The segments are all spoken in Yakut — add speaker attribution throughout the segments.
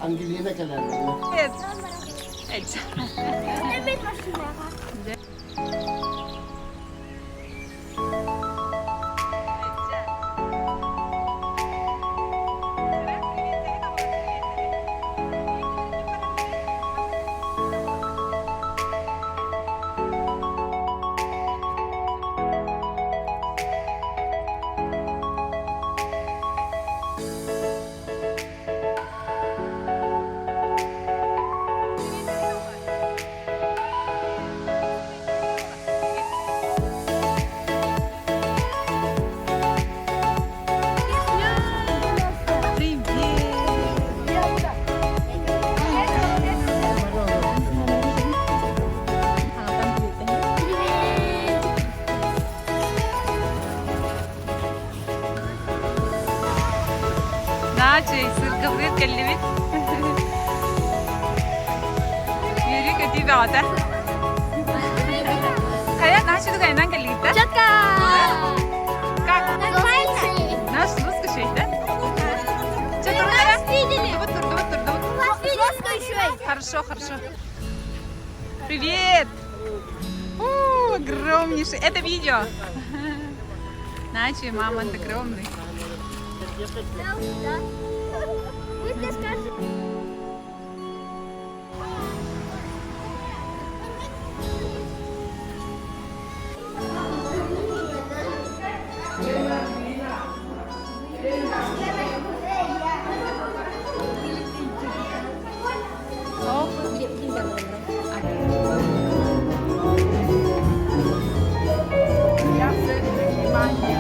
Speaker 1: Ангелина кэлэр.
Speaker 2: Наачый, сыркабыт кэллибит. Үөрүү көтүү бөҕөтө. Хайа, Наачы тугайынан кэллигит да?
Speaker 3: Четко!
Speaker 2: Как?
Speaker 3: Нормально!
Speaker 2: Наш выскочить, да? Че, турдара?
Speaker 3: видели!
Speaker 2: Турдубут, турдубут, турдубут.
Speaker 3: Вас видели!
Speaker 2: Хорошо, хорошо. Привет! У, огромнейший. Это видео. Начи, мамонт огромный.
Speaker 3: Мы тебе скажем.
Speaker 2: Я в центре внимания.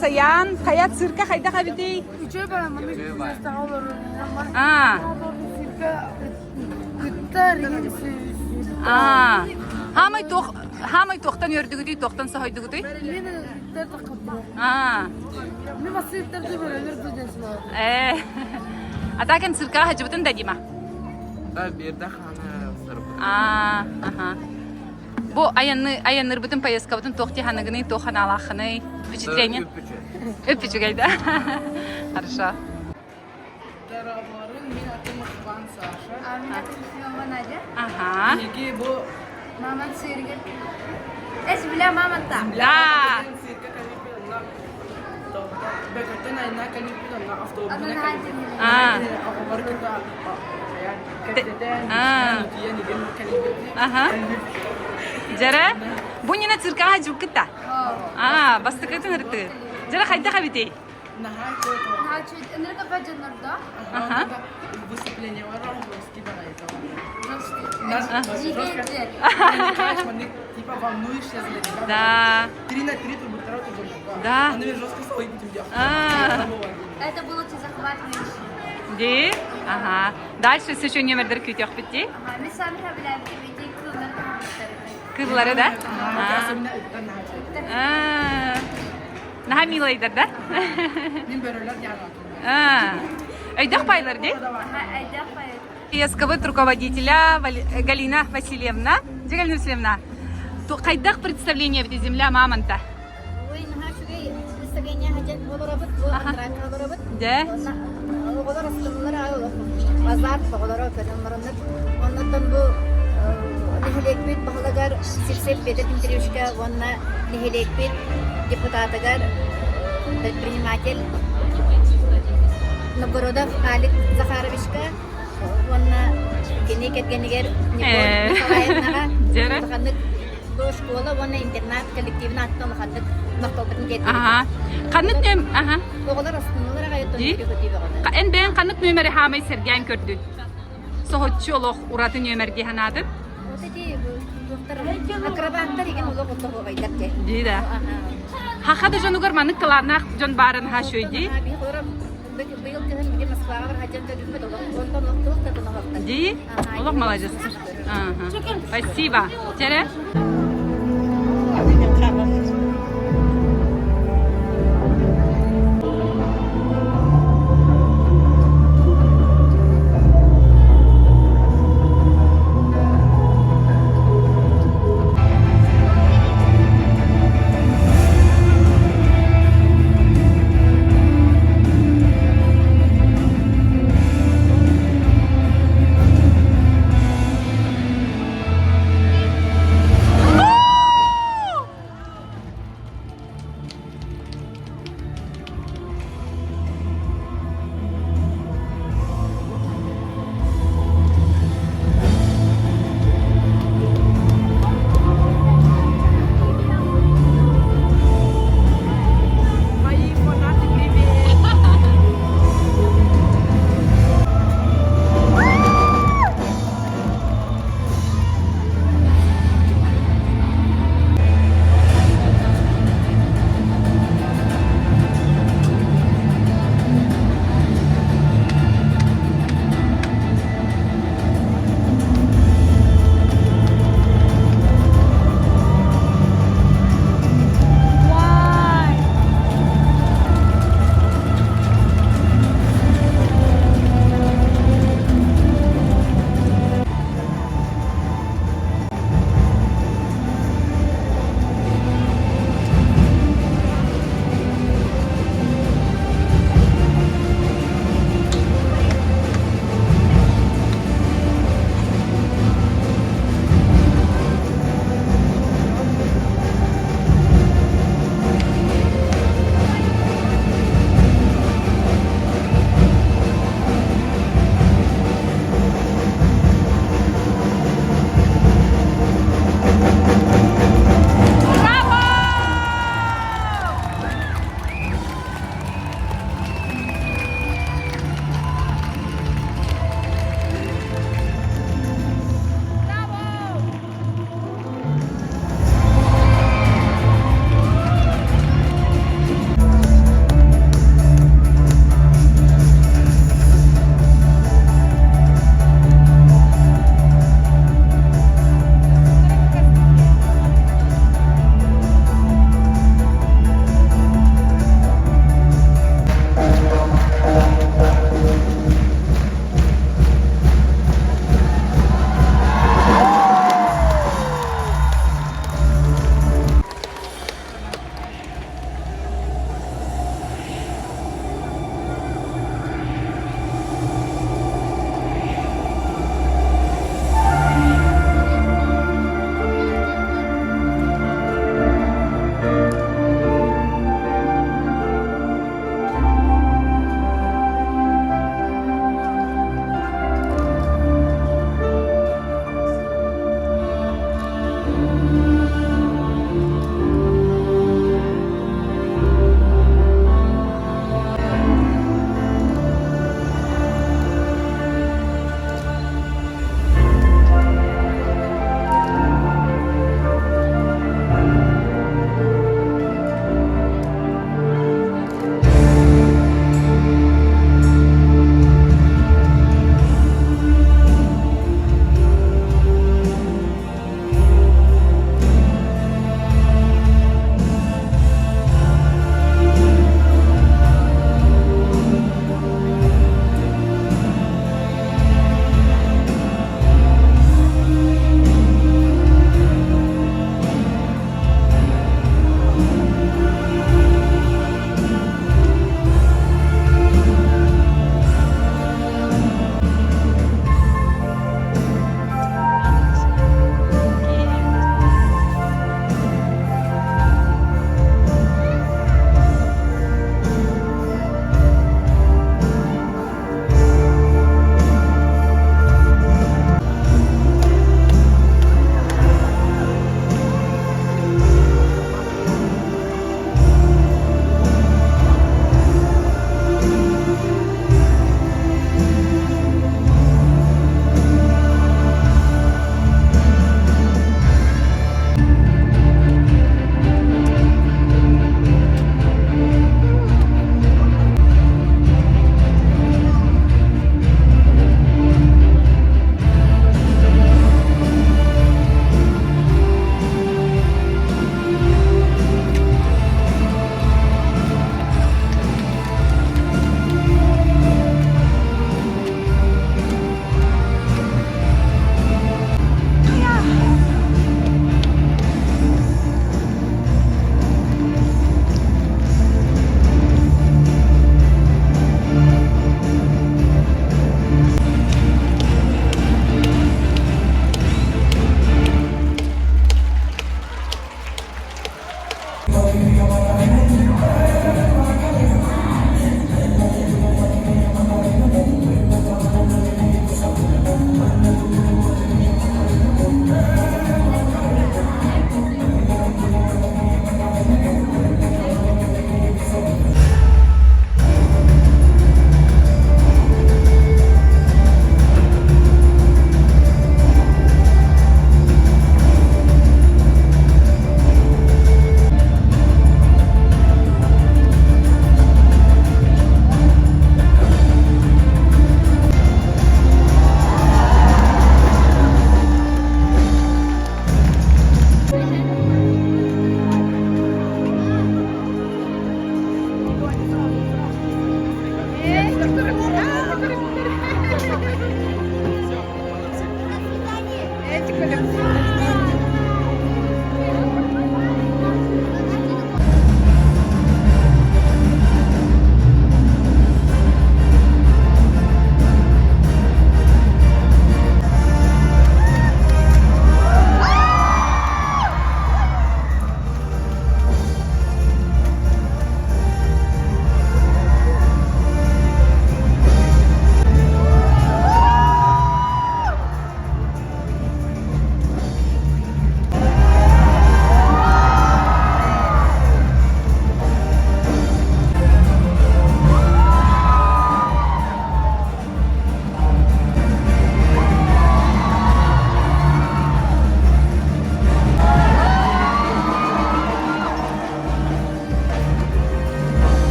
Speaker 2: Саян, хайа цирка хайдах эбитий?
Speaker 1: Үчүгэй баран маннык миэстэҕэ олорор.
Speaker 2: Аа.
Speaker 1: Кыттар
Speaker 2: Аа. Хаамай туох хаамай туохтан үөрдүгүтүй, туохтан соһуйдугутуй?
Speaker 1: Мен ыттар таххаттар.
Speaker 2: Аа.
Speaker 1: Мен басты ыттарды бөлөнөр дуден сылар.
Speaker 2: Э. А так эн циркаҕа сылдьыбытын да Дима?
Speaker 4: Да, биирдэ хаана сырбыт.
Speaker 2: Аа, аха. Бу айанны айаннырбытын поездкабытын туох дии ханыгыный, туох ханаалааххыный? Впечатление?
Speaker 4: Үп
Speaker 2: үчүгэй да? Хорошо.
Speaker 5: Дорооболорун, мин атым Иван Саша.
Speaker 3: А мин атым Ефимова Надя.
Speaker 2: Ага.
Speaker 5: Биһиги бу
Speaker 3: Мамонт циркэ. Эс бля мамонта.
Speaker 2: Да.
Speaker 5: циркэ кэлиппит онно Бөкөттөн айна кэлиппит онно автобуһuna
Speaker 2: А.
Speaker 5: оҕолор кытта кэпсэтэн,
Speaker 2: А.
Speaker 5: утуйан игин кэлиппит.
Speaker 2: Аха. Дьэрэ, бу нина циркаҕа дьуккута. Аа, бастакытын ырытыы. Дьэрэ хайдах эбитий?
Speaker 5: Наһаа круто.
Speaker 2: Аха.
Speaker 5: Выступление русский Типа волнуешься за тебя.
Speaker 2: Да.
Speaker 5: 3 на 3 турбуттара
Speaker 2: Да.
Speaker 5: Аны жестко сойбутум
Speaker 2: А.
Speaker 3: Это было очень захватывающе.
Speaker 2: Дии? Ага. Дальше еще нүөмэрдэр күүтүөхпүт дии.
Speaker 3: Ага, мы сами хабилябит види кыллар
Speaker 2: Кыыллары да? Аа.
Speaker 5: Особенно ыттан наһаа
Speaker 2: Аа. Наһаа милайдар да?
Speaker 5: Мин бөрөлөр яратым.
Speaker 2: Аа. Өйдөөх байлар дии?
Speaker 3: Ага, айда поет.
Speaker 2: СКВ руководителя Галина Васильевна. Дьэ, Галина Васильевна, хайдах представление эбит земля мамонта?
Speaker 6: Ой, наһаа үчүгэй представление хадьан олоробут, бу антракка олоробут.
Speaker 2: Дьэ?
Speaker 6: Онно оҕолор астыннылар аҕай олох азарт оҕолоро көрөн бараннар. Оннуттан бу нэһилиэкпит баһылыгар Сипсеп Петр Дмитриевичка уонна нэһилиэкпит депутатыгар предприниматель Новгородов Алик Захаровичка уонна кини кэргэнигэр Николь Николаевнаҕа
Speaker 2: Дьэрэ?
Speaker 6: улаханнык бу школа уонна интернат коллективин ааттан улаханнык махталбытын тиэрдибит.
Speaker 2: Аха. Ханнык нүөм... Аха.
Speaker 6: Оҕолор астыналар аҕай
Speaker 2: Дии?
Speaker 6: оттон
Speaker 2: Эн бэйэҥ ханнык нүөмэри хаамай сэргээн көрдүн? Соһуччу олох ураты нүөмэр дии санаатым.
Speaker 6: Вот эти туохтар акробаттар игин олох оттоһуобайдар дии.
Speaker 2: Дии да. Хаха да дьонугар маннык талааннаах дьон баарын хаашуй дии.
Speaker 6: Быйыл кыһын били Москваҕа бар хадьан көрүммүт олох онтон олох туох да гына
Speaker 2: Дии? Олох молодец. Ага. Спасибо. Тере?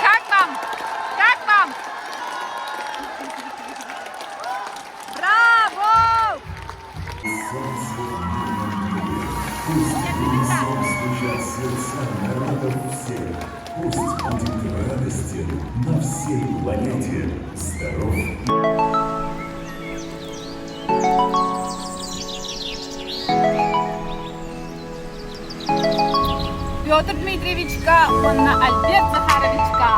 Speaker 2: Как вам? Как вам? Браво!
Speaker 7: Пусть в стучат сердца народов всех. Пусть будет радостен на всей планете. Здоров
Speaker 2: Петр Дмитриевичка уонна Альберт Захаровичка.